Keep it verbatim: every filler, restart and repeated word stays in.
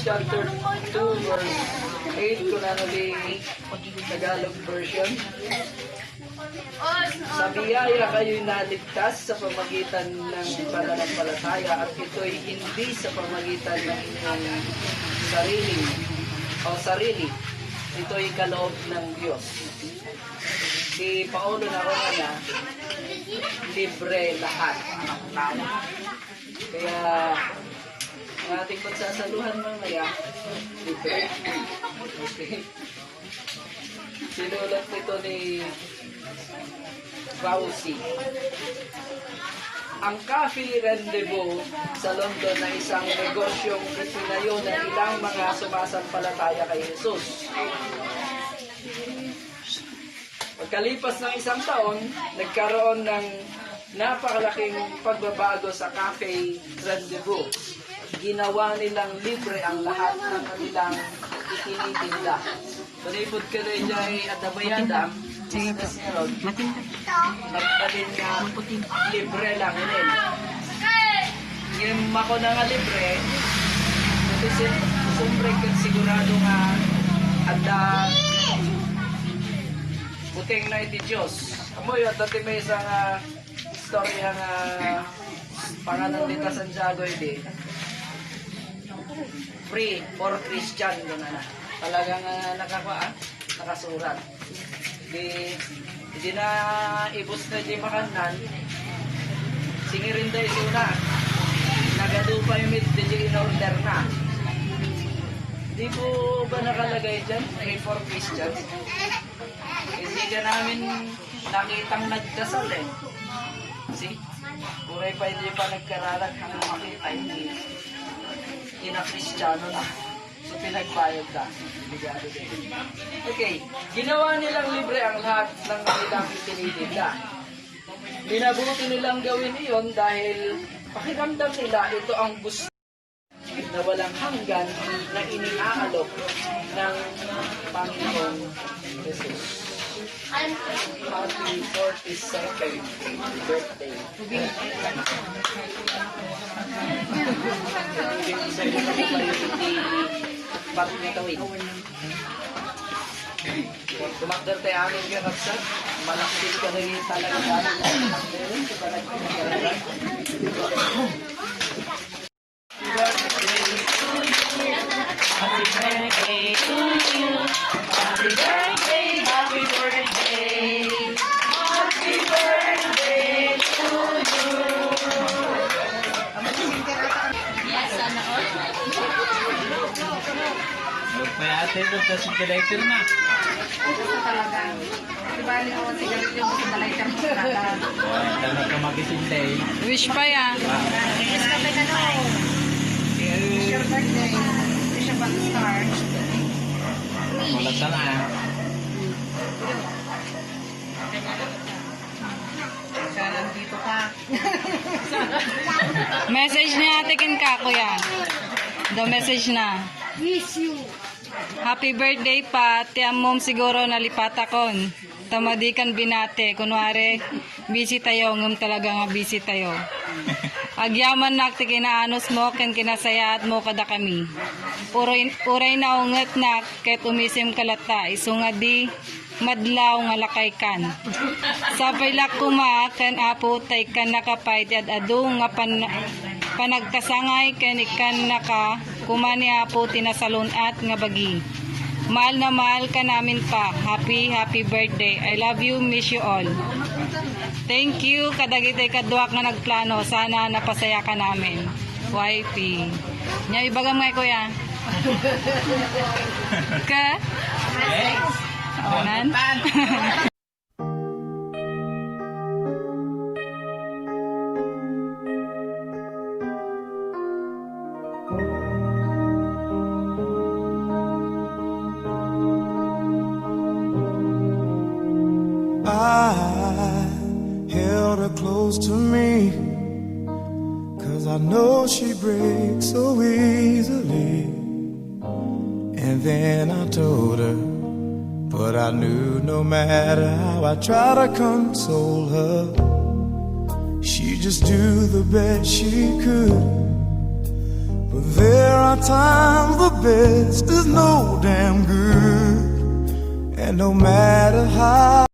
Chapter two, verse eight, kung ano di Tagalog version. Sa biyaya kayo'y naligtas sa pamagitan ng pananampalataya, at ito'y hindi sa pamagitan ng inyong sarili o sarili. Ito'y kaloob ng Diyos. Si Paolo na niya, libre lahat. Kaya, ang ating pagsasaluhan mamaya, libre. Okay. Sinulat ito ni Fauci. Ang Cafe Rendezvous sa London ay isang negosyong itinayo ng ilang mga sumasampalataya kay Jesus. Pagkalipas ng isang taon, nagkaroon ng napakalaking pagbabago sa Cafe Rendezvous. Ginawa nilang libre ang lahat ng kanilang itinitinda. Panipod ka na dyan, at abayada, Sige po. Business niya ron. Matinda. Nagbalin nga libre lang, inin. Yung mako na nga libre, kasi si, siyempre, sigurado nga adda buteng na iti Diyos. Amo yun, dati may isang ah, istorya nga panganan dita Santiago, hindi. Free for Christian, doon na. Talagang ah, nakakwa, ah, nakasurat. Di, di na ibus na di makannan. Singirin da ito na. Nagadupa yung mit, di in order na. Di po ba nakalagay dyan? Free for Christian? Hindi ka namin nakitang nagdasal eh. See? Uray pa hindi pa nagkararat ang makita, hindi. Hindi na Kristiyano na. So, pinagbayad na. Delikado din. Okay. Ginawa nilang libre ang lahat ng kanilang itinitinda. Minabuti nilang gawin iyon dahil pakiramdam nila ito ang gusto na walang hanggan na iniaalok ng Panginoong Jesus. Happy forty-second birthday. Bat na tawid. Tumakder tayo amin ka, Kapsat. Malaksid ka na yung talaga. Magpayate mo, tas yung lighter na. Ito sa talaga. Di ba, ano, sigarilyo mo sa lighter mo sa talaga? Oh, talaga ka magising, eh. Wish pa yan. Wish ka pa, ano? Wish your birthday. Wish your birthday star. Wala sana, ah. Siya nandito pa. Message ni ate ken ka, kuya. Do message na. Miss you. Happy birthday pa. Ti ammom siguro nalipatakon. Ta madi kan binati. Kunwari, busy tayo. Ngem talaga nga busy tayo. Agyamannak ti kinaanusmo ken kinasayaatmo kadakami. Uray, uray naungetnak ket umisimka latta. Isu nga di madlaw nga lakaykan. Sapay la koma ken Apo ta ikkannaka pay ti ad-adu nga pan-, panagkasangay ken ikkannaka koma ni Apo ti nasalun-at nga bagi. Mahal na mahal ka namin pa. Happy, happy birthday. I love you, miss you all. Thank you kadagiti kaduak nga nagplano. Sana napasaya ka namin. Y P. Nya, ibagam nga, kuya. Ka? Yes. Awanan? I held her close to me, 'cause I know she breaks so easily. And then I told her, but I knew no matter how I try to console her, she just do the best she could. But there are Sometimes the best is no damn good. And no matter how